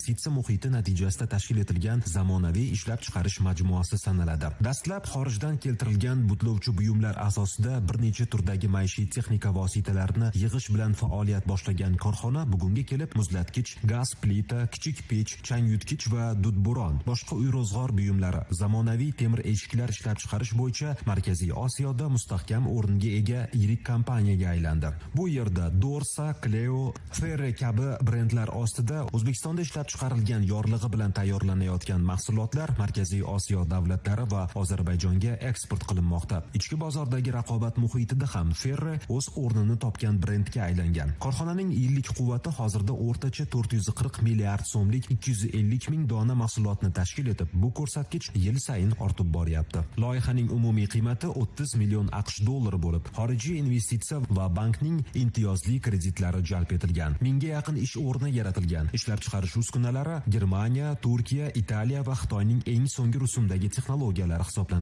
investitsiya muhiti natijasida tashkil etilgan zamonaviy ishlab chiqarish majmuasi sanaladi. Dastlab xorijdan keltirilgan butlovchi buyumlar asosida bir necha turdagi maishiy texnika vositalarini yig'ish bilan faoliyat boshlagan korxona bugunga kelib muzlatkich, gaz plita, kichik pech, changyutgich va dudbo'ron, boshqa uy-ro'zg'or buyumlari, zamonaviy temir eshiklar ishlab chiqarish bo'yicha Markaziy Osiyoda mustahkam o'ringa ega yirik kompaniyaga aylandi. Bu yerda Dorsa, Cleo, Ferre kabi brendlar ostida O'zbekistonda ishlab chiqarilgan yorlig'i bilan tayyorlanayotgan mahsulotlar Markaziy Osiyo davlatlari va Ozarbayjonga eksport qilinmoqda. Ichki bozordagi raqobat muhitida ham Ferre o'z o'rnini topgan brendga aylangan. Korxonaning yillik quvvati hozirda o'rtacha 440 milliard so'mlik 250 ming dona mahsulotni tashkil etib, bu ko'rsatkich yil sayin ortib boryapti. Loyihaning umumiy qiymati 30 million AQSh dollari bo'lib, xorijiy investitsiya va bankning imtiyozli kreditlari jalb etilgan. Mingga yaqin ish o'rni yaratilgan. Ishlab chiqarish uskunalari Germaniya, Turkiya, Italiya va Xitoyning eng so'nggi rusumdagi texnologiyalari hisoblanadi.